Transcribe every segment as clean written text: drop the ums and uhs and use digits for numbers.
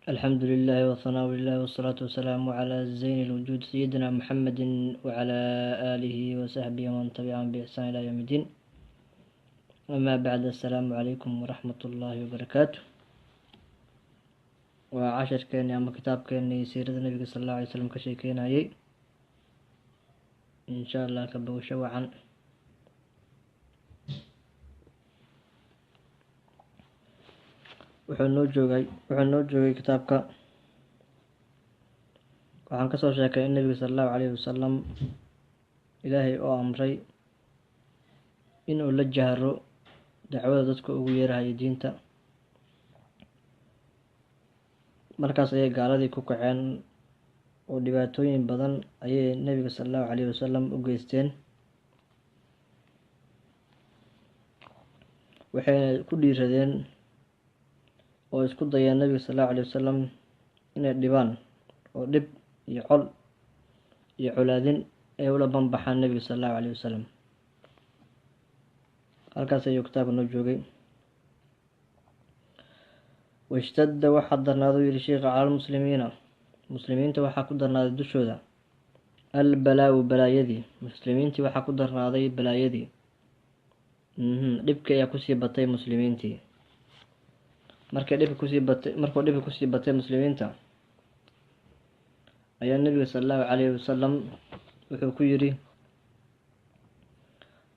الحمد لله والثناء لله والصلاة والسلام على زين الوجود سيدنا محمد وعلى آله وصحبه ومن تبعهم بإحسان إلى يوم الدين. أما بعد، السلام عليكم ورحمة الله وبركاته. Waa casharkeeni ama kitaabkeenii siirada Nabiga sala Allahu alay slam ka sheekeynayay. Insha Allah, ka bogasho wacan. Wuxuu noo joogay kitaabka, waxaan kasoo sheekay in Nabiga sala Allahu alayhi wasalam Ilaahay oo amray inuu la jahro dacwada, dadka ugu yeerahayo diinta. Markaas ayay gaaladii ku kaceen oo dhibaatooyin badan ayay Nabiga sala Allahu alayhi wasalam u geysteen. Waxayna ku dhiiradeen oo isku dayeen Nabiga sala Allahu alayhi wasalam inay dhibaan, oo dhib iyo col iyo colaadin ay ula banbaxaan Nabiga sala Allahu alayhi wasalam. Halkaas ayuu kitaabka noo joogay. Washtadda, waxaa darnaaday, u yihi sheikha, cala almuslimiina, muslimiinta waxaa ku darnaaday dushooda, albalaa-u, balaayadii. Muslimiintii waxaa ku darnaaday balaayadii, dhibkii ayaa kusii batay muslimiintii. Markay dhibka kusii batay, markuu dhibka kusii batay muslimiinta, ayaa Nabiga sala Allahu calayhi wasalam wuxuu ku yidhi: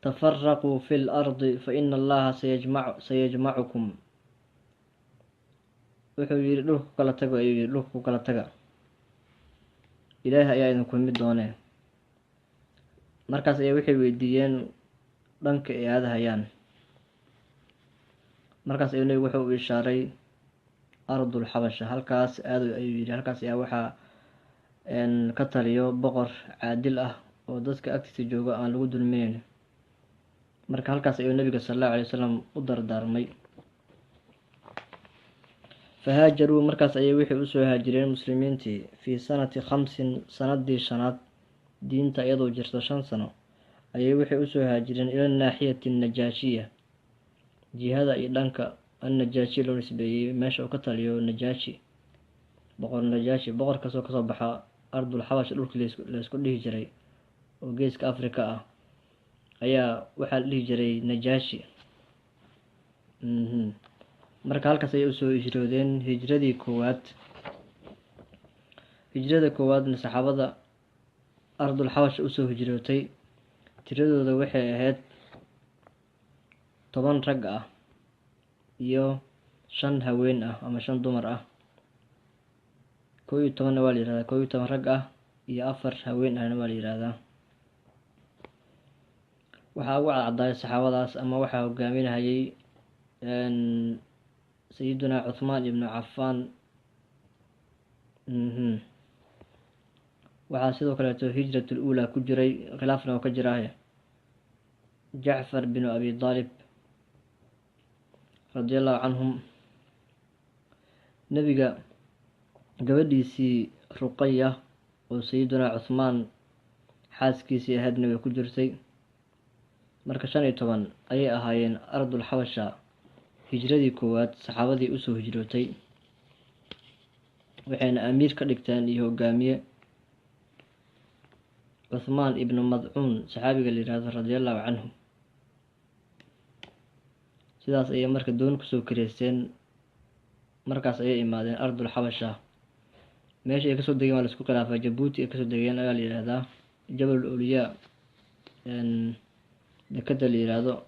tafaraquu fi lardi fa ina Allaha sayajmacukum. Wuxuu yihi: dhulka ku kala tago, ayuu yihi, dhulka ku kala taga, Ilaahay ayaa idinku mid doonee. Markaas ayaa waxay weydiiyeen dhanka ay aadahayaan. Markaas ayuu Nebigu wuxuu u ishaaray ardul Xabasha. Halkaas aado, ayuu yihi, halkaas ayaa waxaa ka taliyo boqor caadil ah oo dadka agtiisa jooga aan lagu dulminayn. Marka halkaas ayuu Nabiga sala Allahu alay wasalam u dardaarmay. Fahaajaruu, markaas ayay waxay usoo haajireen muslimiintii fii sanati 5, sanadii shanaad, diinta iyadoo jirto 5 sano, ayay waxay usoo haajireen ila naaxiyati Najaashiya, jihada iyo dhanka Annajaashiya loo nisbeeyey, meesha uu ka taliyo Najaashi, boqor Najaashi. Boqorkaasoo kasoo baxa ardul Xabash, dhulkii laysku dhihi jiray oo geeska Africa ah ayaa waxaa la dhihi jiray Najaashi. Marka halkaas ayay usoo hijroodeen hijradii koowaad. Hijrada koowaadna saxaabada ardul Xabash usoo hijrootay tiradooda waxay ahayd 10 rag ah iyo 5 haween ah ama 5 dumar ah. 11-na waa la yihahdaa, 11 rag ah iyo 4 haween ahna waa la yihahdaa. Waxaa ugu cadcadaay saxaabadaas ama waxaa hogaaminahayay Sayiduna Cuthmaan ibnu Cafaan. Waxaa sidoo kaleeto hijrat ul uulaa ku jiray, khilaafna oo ka jiraahe, Jacfar binu Abi Daalib radia Allahu canhum. Nebiga gabadhiisii Ruqaya oo Sayiduna Cuthmaan xaaskiisii ahaydna way ku jirtay. Marka 15 ayay ahaayeen ardul Xabasha hijradii koowaad saxaabadii usoo hijrootay. Waxayna amiir ka dhigteen iyo hogaamiye Cuthmaan ibnu Madcuun, saxaabiga la yihahdo, radia Allahu canhu. Sidaas ayay marka doon kusoo kireysteen. Markaas ayay imaadeen ardul Xabasha. Meesha ay kasoo degeen waa la isku khilaafay. Jabuuti ay kasoo degeen ayaa la yihahdaa, Jabal Awliyaa dekeda la yihahdo,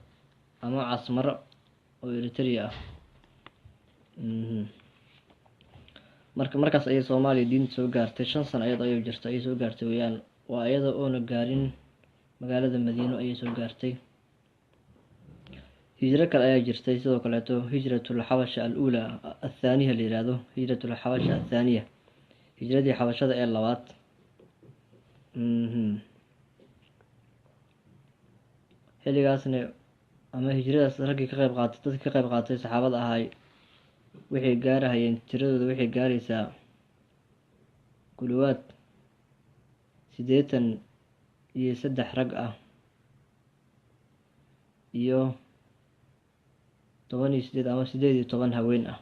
ama Casmaro oo Eritrea ah. Marka markaas ayay Soomaaliya diinta soo gaartay. 5 sano iyado ayay jirta ayay soo gaartay weyaan. Waa iyada oona gaarin magaalada Madiino ayay soo gaartay. Hijro kale ayaa jirtay sidoo kaleeto, hijratul Xabasha al uula, athaaniya la yihahdo, hijratul Xabasha athaaniya, hijradii xabashada ee labaad. Xilligaasna ama hijradaas raggii ka qeyb qaatay, dadkii ka qeyb qaatay saxaabada ahay, waxay gaarahayeen, tiradooda waxay gaaraysaa ku dhawaad 83 rag ah iyo 18 ama 18 haween ah.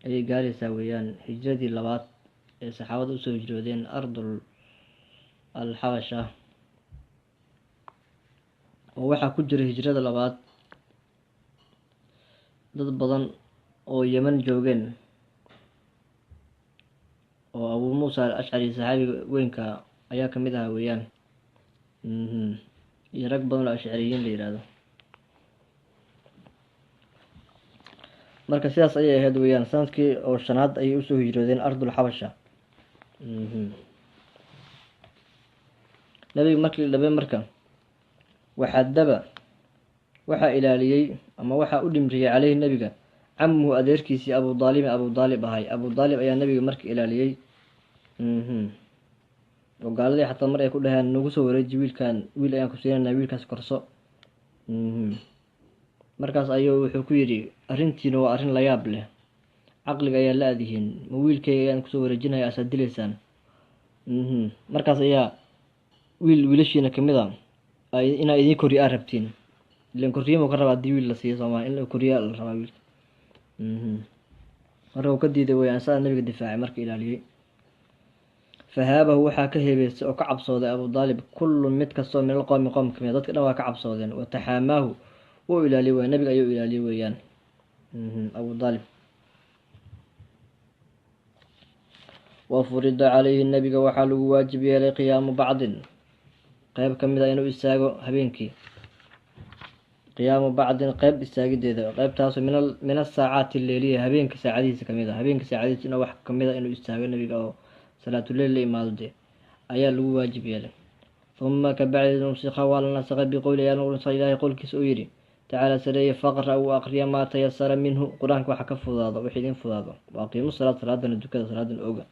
ayay gaaraysaa weeyaan hijradii labaad ee saxaabada usoo hijroodeen ardul alxabasha. Oo waxaa ku jira hijrada labaad dad badan oo Yemen joogeen oo Abuu Muusa al Ashcari saxaabiga weynka ayaa kamid ahaa weeyaan, iyo rag badan oo ashcariyiin la yiraahdo. Marka sidaas ayay ahayd weeyaan, sanadkii oo shanaad ayay usoo hijroodeen ardul xabasha. Nabiga markii la dhabay marka waxadaba waxaa ilaaliyey ama waxaa u dhimriyey caleyhi nabiga camuhu adeerkiisii Abu Daalib, Abu Daalib ahay. Abu Daalib ayaa nabiga marka ilaaliyey. Oo gaaladii xataa mar ay ku dhaheen nagu soo wareeji wiilkan, wiil ayaan ku siinaynaa, wiilkaas korso. Markaas ayuu wuxuu ku yidhi arrintiina waa arrin la yaab leh, caqliga ayaa la adihiin, ma wiilkayga ayaan kusoo wareejinaya asaad dilaysaan? Markaas ayaa wiil wiilashiina kamid a inaa idiin koriya aad rabtiin, ilan korriye muu ka rabaa haddii wiil la siiyo soomaa, in la koriya la rabaa wiilka. Marka uu ka diiday weyaan, saa nabiga difaacay marka ilaaliyey. Fahaabahu waxaa ka heebeystay oo ka cabsooday Abu Daalib kullun mid kastoo min alqowmi qowm kamid, dadka dhan waa ka cabsoodeen. Wataxaamaahu wuu ilaaliyey weyan, nabiga ayuu ilaaliyey weeyaan Abu Daalib. Wa furida calayhi nabiga waxaa lagu waajib yeelay qiyaamu bacdin, qeyb kamid a inuu istaago habeenkii. Qiyaamu bacdin qeyb istaagideeda, qeybtaasoo min asaacaati leeliya, habeenka saacadihiisa kamid a, habeenka saacadihiisa inuu wax kamid a inuu istaago nabiga oo salaatuleyl la imaado dee ayaa lagu waajib yeelay. Huma kabacdi nusikha waa la nasakhay biqowli ayaa lagu nasakhay Ilaahay qowlkiisa uu yidhi tacaala sareeye faqra uu aqriya maa tayasara minhu, qur-aanka waxa ka fudaado, wixii idin fudaado, wa aqiimu salaad, salaadana dukada, salaadana oga.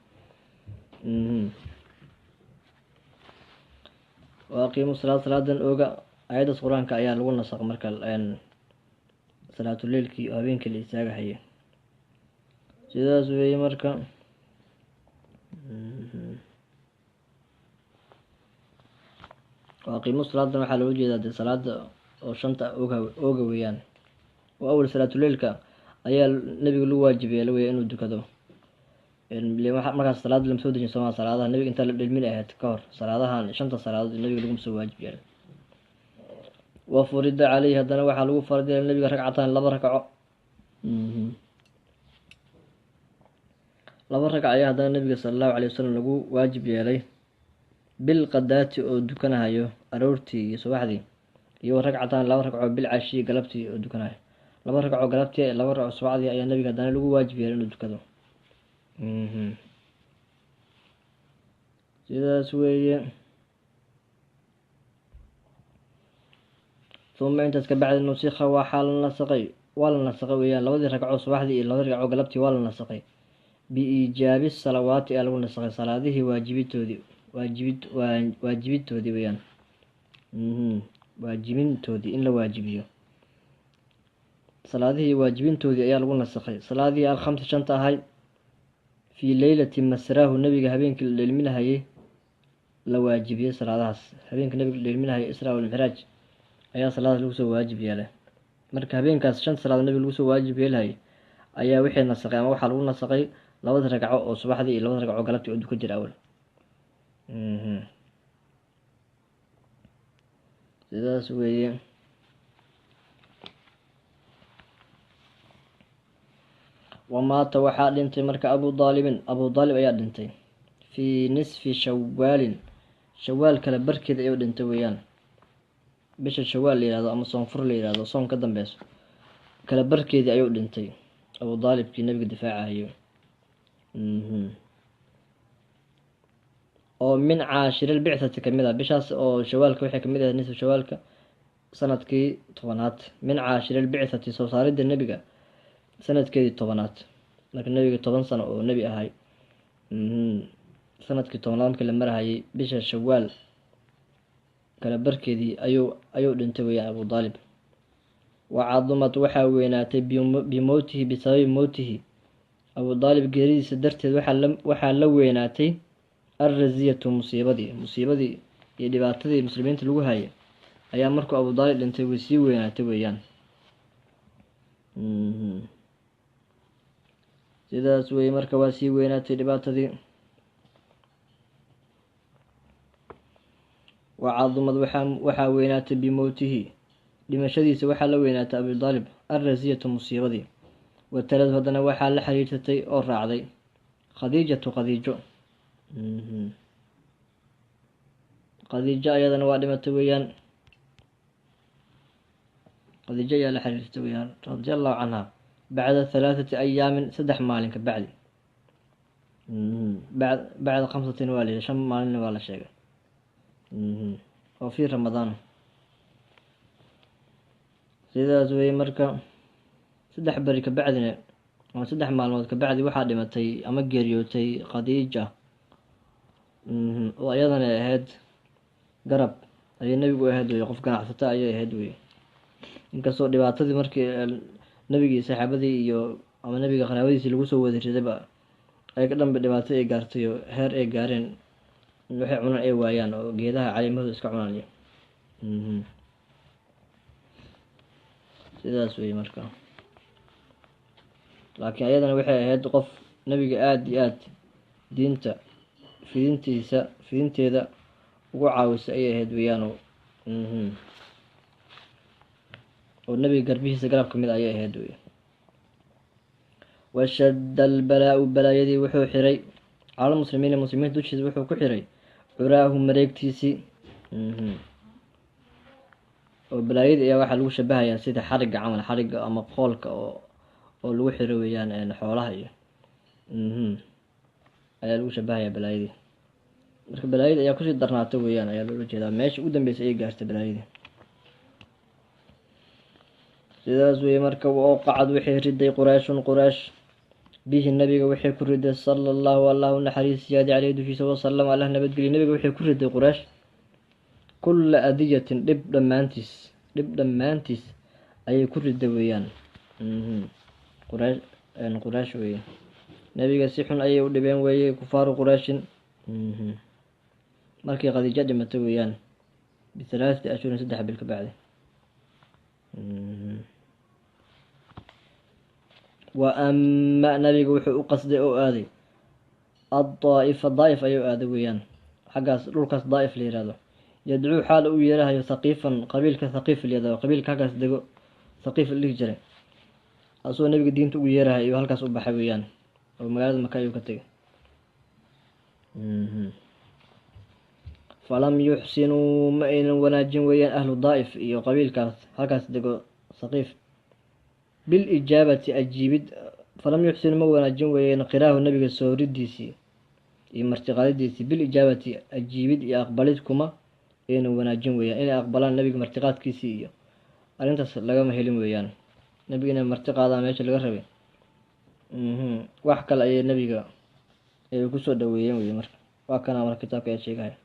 Wa aqiimu salaad, salaadan oga. Aayaddaas qur-aanka ayaa lagu nasakh marka salaatuleylkii oo habeenkii la istaagahaya, sidaas weeye marka. Waaqiimu salaadan waxaa loola jeedaa dee salaada oo shanta ooga weeyaan, oo awal salaatuleylka ayaa nabiga lagu waajib yeelay weya inuu dukado. Markaas salaada lama soo dejin sooma, salaadaha nabiga intaa la dhelmin ahayd ka hor, salaadahan shanta salaadood nabiga laguma soo waajib yeelay. Wa furida caleyhi haddana waxaa lagu farad yeelay nabiga ragcataan, laba ragco. Laba ragc ayaa haddana nabiga sala allahu alayh wasalam lagu waajib yeelay bilqadaati oo dukanahayo aroortii iyo subaxdii, iyo ragcataan laba ragco bilcashiyi galabtii oo dukanahayo. Laba ragco galabtii, laba ragco subaxdii ayaa nabiga haddana lagu waajib yeelay inuu dukado. Sidaas weeye. Uma intaas kabacdi nusikha waxaa la nasakhay, waa la nasakhay weeyaan labadii ragco subaxdii iyo labadii ragco galabtii waa la nasakhay biiijaabi salawaati ayaa lagu nasakhay, salaadihii waajibitoodii, waajibintoodii weeyaan, waajibintoodii in la waajibiyo, salaadihii waajibintoodii ayaa lagu nasakhay. Salaadihii alkhamsa shanta ahay fii leylati masraahu nabiga habeenkii la dheelminahayay la waajibiyey salaadahaas, habeenkii nabiga la dheelminahayay Israa walmicraaj ayaa salaadaas lagu soo waajib yeelay. Marka habeenkaas shanta salaadood nabiga lagu soo waajib yeelahayay ayaa wixii nasakhay ama waxaa lagu nasakhay labada ragco oo subaxdii iyo labada ragco galabtii oo duka jira awal. Sidaas weeye. Wamaata waxaa dhintay marka Abu Daalibin, Abu Daalib ayaa dhintay fii nisfi shawaalin, shawaal kale barkeeda ayuu dhintay weeyaan. Bisha shawaal la yihahdo ama soonfur la yihahdo, soon ka dambeyso kala barkeedii ayuu dhintay Abu Daalibkii nabiga difaacahayo, oo min caashiril bicthati kamid ah. Bishaas oo shawaalka waxay kamid ahayd nisfu shawaalka sanadkii 10aad, min caashiril bicthati soo saaridda nebiga sanadkeedii 10aad. Marka nebiga 10 sano oo nebi ahay, sanadkii 10aad markii la marahayay bisha shawaal kala barkeedii ayuu dhintay weeyaan Abu Daalib. Wacadumad waxaa weynaatay bimowtihi, bisababi mowtihi, Abu Daalib geeridiisa darteed waxaa la weynaatay alraziyatu musiibadii, musiibadii iyo dhibaatadii muslimiinta lagu hayay ayaa markuu Abu Daalib dhintay way sii weynaatay weeyaan. Sidaas weye marka waa sii weynaatay dhibaatadii. Wacadumad waxaa weynaatay bimowtihi dhimashadiisa waxaa la weynaatay Abidaalib alrasiyatu musiibadii. Watalad haddana waxaa la xiriirsatay oo raacday Khadiijatu Khadiijo. Khadiijo ayadana waa dhimatay weeyaan. Khadiijo ayaa la xiriirsatay weeyaan radia allahu canha bacda 3 ayaamin 3 maalin ka bacdi. Bacda 5 waa la yidhi, 5 maalinna waa la sheegay oo fii Ramadaan. Sidaas weye marka 3 beri ka bacdina ama 3 maalmood ka bacdi waxaa dhimatay ama geeriyootay Khadiija oo ayadana ahayd garab ayay nebigu ahayd weye, qof ganacsata ayay ahayd weye. Inkastoo dhibaatadii markii nebigii saxaabadii iyo ama nebiga qaraabadiisii lagu soo wada ridayba ay ka dhanba dhibaato ay gaartay oo heer ay gaareen waxay cunaan ay waayaan oo geedaha caleemahooda iska cunaan iyo sidaas weye marka. Laakiin ayadana waxay ahayd qof nebiga aada iyo aad diinta fidinteeda ugu caawisa ayay ahayd weeyaan oo nebiga garbihiisa garab ka mid ayay ahayd wey. Washadda albalaau balaayadii wuxuu xiray cala muslimiina muslimiinta dushiisa wuxuu ku xiray curaahu mareegtiisii. Oo balaayadii ayaa waxaa lagu shabahayaa sida xarigga camal, xarigga ama qoolka oo lagu xiro weeyaan xoolaha iyo ayaa lagu shabahayaa balaayadii. Marka balaayadii ayaa kusii darnaatay weeyaan ayaa loola jeedaa meesha ugu dambeysay ayay gaartay balaayadii. Sidaas weye marka waqacad waxay riday Qurayshun Quraysh bihi nabiga waxay ku riday sala allahu allah u naxariis siyaadi caleyhi dushiisa wasalam allah nabadgeliya. Nabiga waxay ku riday Quraysh kulla adiyatin dhib dhammaantiis ayay ku riday weeyaan. Quraysh weye nabiga si xun ayay u dhibeen weeye kufaaru Qurayshin markii Khadiijo dhimatay weeyaan bi3 ashhurin 3 bil ka bacdi. Wa ama nabiga wuxuu u qasday oo aaday addaa'ifa daa'if ayuu aaday weeyaan, xaggaas dhulkaas daa'if la yihahdo. Yadcuu xaal u yeerahayo thaqiifan qabiilka thaqiif la yihahdo, qabiilka halkaas dego thaqiif la dhihi jiray, asagoo nabiga diinta ugu yeerahay ayuu halkaas u baxay weeyaan oo magaalada Maka ayuu ka tegay. Falam yuxsinuu ma aynan wanaajin weeyaan ahlu daa'if iyo qabiilkaas halkaas dego thaqiif bilijaabati ajiibid. Falam yuxsinuu ma wanaajin weeyaan qiraahu nabiga sooridiisii iyo martiqaadidiisii bilijaabati ajiibid iyo aqbalid kuma aynan wanaajin weeyaan. Inay aqbalaan nabiga martiqaadkiisii iyo arrintaas lagama helin weeyaan. Nabiga inay marti qaadaan meesha laga rabay wax kale ayay nabiga ay kusoo dhaweeyeen weye. Marka waa kana marka kitaabka ayaa sheegaya.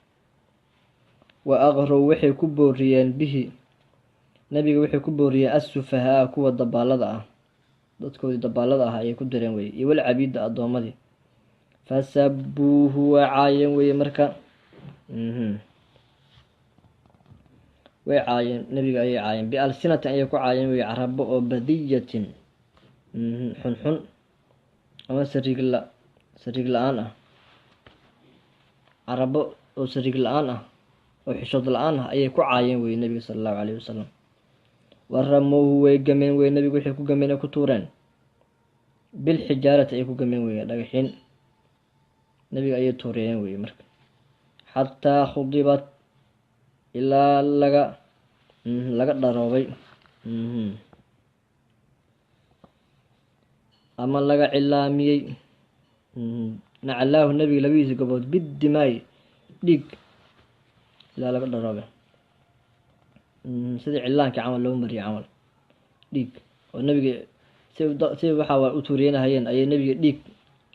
Wa aqrow waxay ku booriyeen bihi nabiga waxay ku booriyeen assufahaa kuwa dabaalada ah, dadkoodii dabaalada ah ayay ku direen weye, iyo walcabiida addoommadii. Fasabuuhu waa caayeen weye. Marka way caayeen nabiga ayay caayeen bialsinatin ayay ku caayeen weye, carabo oo badiyatin xunxun ama sariig la-aan ah, carabo oo sariig la-aan ah oo xishood la-aan ah ayay ku caayeen weye nabiga sala allahu caleyhi wasalam. Waramowhu way gameen weye nabigu waxay ku gameen ee ku tuureen bilxijaarati ayay ku gameen weye, dhagaxiin nabiga ayay tuureen weye. Marka xataa khudibat ilaa laga dharoobay ama laga cilaamiyey nacalaahu nabiga labadiisa gobood bidimaay dhiig ilaa laga dharoobay, sidii cilaanka camal loo mariyay camal dhiig oo nabiga si waxa waa u tuuriyanahayeen ayay nabiga dhiig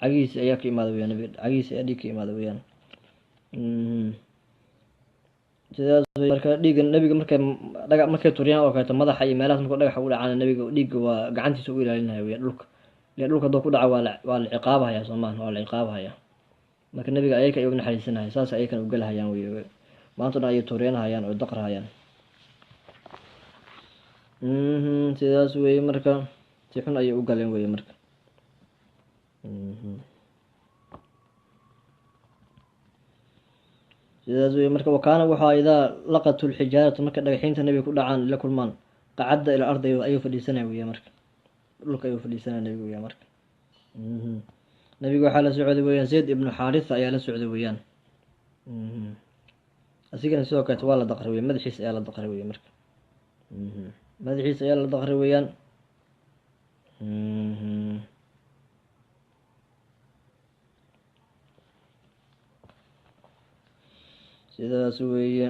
cagihiisa ayaa ka imaada weyaan, nabiga cagihiisa ayaa dhiig ka imaada weeyaan. Sidaas marka dhiigga nabiga markay dhaga markay tuuriyaan oo kaleeto madaxa iyo meelahaas markuu dhagaxa u dhacaan nabiga dhiigga waa gacantiisa u ilaalinaya weyaan. Dhulka ile dhulka hadduu ku dhaco waa la ciqaabahaya soomaan, waa la ciqaabahaya. Marka nabiga ayaka ay u naxariisanaya saas ayakana u galahayaan wey, maanta dhan ayay tuuryanahayaan oo daqrahayaan. Sidaas weye marka si xun ayay u galeen weye. Marka Sidaas wey. Marka wakaana waxaa idaa laqatu lxijaaratu, marka dhagaxiinta nabiga ku dhacaan la kulmaan, qacadda ila ardi ayuu fadhiisanaya weya. Marka dhulka ayuu fadhiisanaya nabiga weya. Marka nabiga waxaa la socday weyaan Zayd ibnu Xaaritha ayaa la socday weeyaan. Asigana sidoo kaleeto waa la daqray wey, madaxiisa ayaa la daqray wey. Marka madaxiisa ayaa la daqray weeyaan. Sidaas weeye.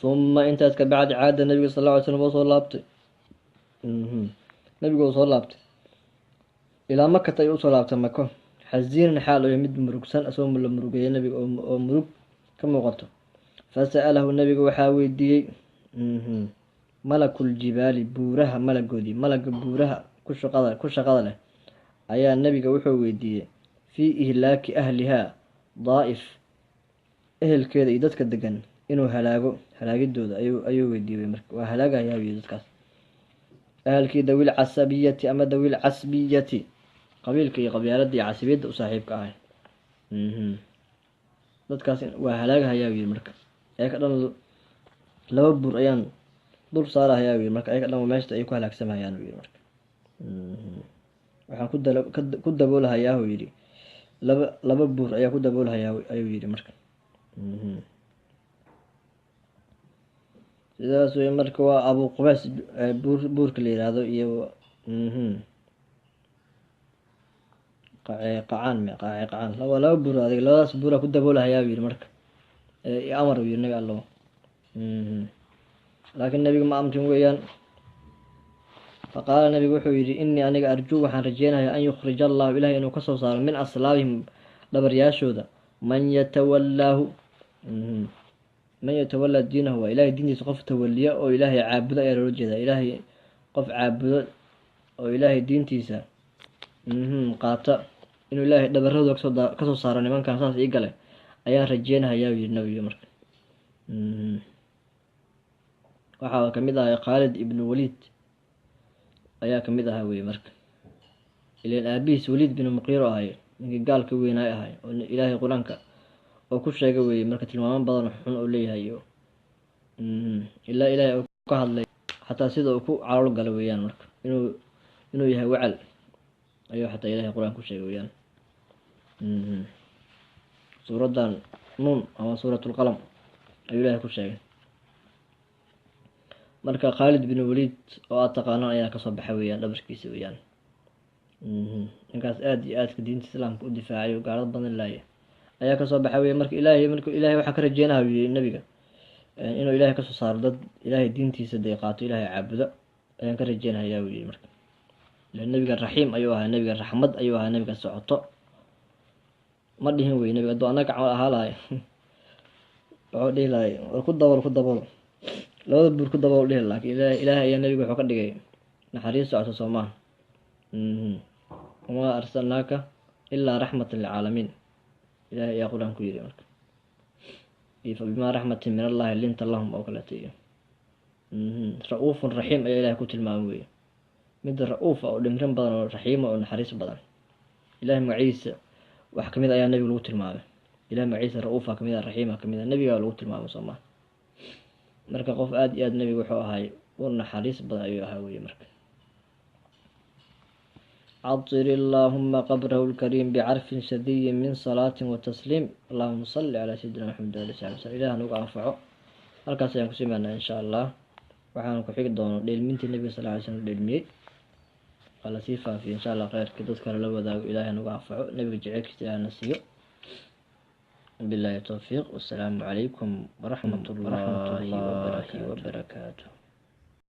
Huma intaas ka bacdi caada nabiga sal lla ly slam oo soo laabtay. Nabigu uu soo laabtay ilaa Makata ayuu usoo laabtay Mako, xasiinan xaal oyo mid murugsan, asagoo la murugeeyay nabiga oo murug ka muuqato. Fasa'alahu nabiga waxaa weydiiyey malakuljibaali, buuraha malagoodii, malaga buuraha ku shaqada leh ayaa nabiga wuxuu weydiiyey fii ihlaaki ahlihaa, Daa'if ehelkeeda iyo dadka degan inuu halaago, halaagidooda ayuu weydiiyey. Marka waa halaagayaa wiyi dadkaas ahalkii dawil casabiyati ama dawil casbiyati, qabiilka iyo qabyaaladda iyo casabiyadda u saaxiibka ahay, dadkaas waa halaagahayaa yiri. Marka ayaka dhan laba buur ayaan dul saarahayaa yiri. Marka ayaka dhan meeshta ay ku halaagsamayaan yiri. Marka waxaan ku daboolahayaa uu yidhi, laba buur ayaa ku daboolahayaa ayuu yidhi. Marka sidaas wey. Marka waa Abu Qubays buurka la yihahdo iyo qacaan me qaace qacaan, laba buur adig, labadaas buuraa ku daboolahayaa yidhi. Marka amar uu yidhi nabi Allow, laakiin nabiga ma amrin weeyaan. Faqaala nabigu wuxuu yidhi: innii aniga arjuu, waxaan rajeynayaa, an yukhrija allahu, ilahay inuu kasoo saaro, min aslaabihim, dhabaryaashooda, man yatawallaahu, man yatawallaa diinahu, waa ilahay diintiisa qof tawaliya oo ilaahay caabudo ayaa loola jeedaa. Ilaahay qof caabudo oo ilaahay diintiisa qaata inuu ilaahay dhabaradooda kasoo saaro nimankan saas ii gale ayaan rajeynahayaa yidhi nabiga. Marka waxaa kamid ahay Khaalid ibnu Waliid ayaa kamid ahaa wey. Marka ilan aabihiis Waliid binu Muqiiro ahay, ninkii gaalka weynaay ahay oo ilaahay qur-aanka oo ku sheegay weye. Marka tilmaamo badan xun oo leeyahay iyo ilaa ilaahay oo ka hadlay xataa sida uu ku calool galo weeyaan. Marka inuu yahay wacal ayuu xataa ilahay qur-aan ku sheegay weeyaan, suuraddan Nuun ama Suurat Lqalam ayuu ilahay ku sheegay. Marka Khaalid bin Waliid oo aad taqaanaan ayaa kasoo baxay weeyaan dhabarkiisa weeyaan. Ninkaas aada iyo aadka diinta islaamka u difaacay oo gaalada badan laaya ayaa kasoo baxay weya. Marka ilaahay, marka ilahay waxaan ka rajeynaha yiri nabiga inuu ilahay kasoo saaro dad ilaahay diintiisa dee qaato, ilaahay caabudo ayaan ka rajeynahayaa uu yiri. Marka ila nabiga raxiim ayuu ahaa, nabiga raxmad ayuu ahaa, nabiga socoto ma dhihin wey. Nabiga hadduu annaga camal ahaa lahay wuxuu dhihi lahay war ku dabool, ku dabool labada buur, ku dabool dhihi. Laakiin ilaahay ayaa nabiga wuxuu ka dhigay naxariis socoto, soo maaha? Wamaa arsalnaaka ilaa raxmatan lilcaalamiin, ilahay ayaa qur-aan ku yiri. Marka iyo fa bimaa raxmatin min allahi linta lahum oo kaleeto, iyo ra-uufun raxiim ayaa ilahay ku tilmaamay wey, mid ra-uuf ah oo dhimrin badan oo raxiima oo naxariis badan. Ilahay magaciisa wax kamid ayaa nabiga lagu tilmaamay. Ilahay magaciisa ra-uufa kamid ah, raxiima kamid ah, nabiga lagu tilmaamay, soo maha? Marka qof aada iyo aad nabiga wuxuu ahay u naxariis badan ayuu ahaa weye. Marka caطir allahuma qabrahu lkariim bicarfin shadiyin min salaatin watasliim, allahuma salli calaa sayidina Maxamed ali saxbi slm. Ilah nagu anfaco. Halkaas ayaan kusii maanaa insha Allah. Waxaan ku xigi doono dheelmintii nabiga sal ly slam dheelmiyey. Waa lasii faafiyo insha Allah, kheyrkii dad kale la wadaago. Ilahay nagu anfaco, nabiga jaceylkiisa Ilaah na siiyo. Billahi towfiiq, wasalaamu calaykum waraxmat ullahi wabarakaatu.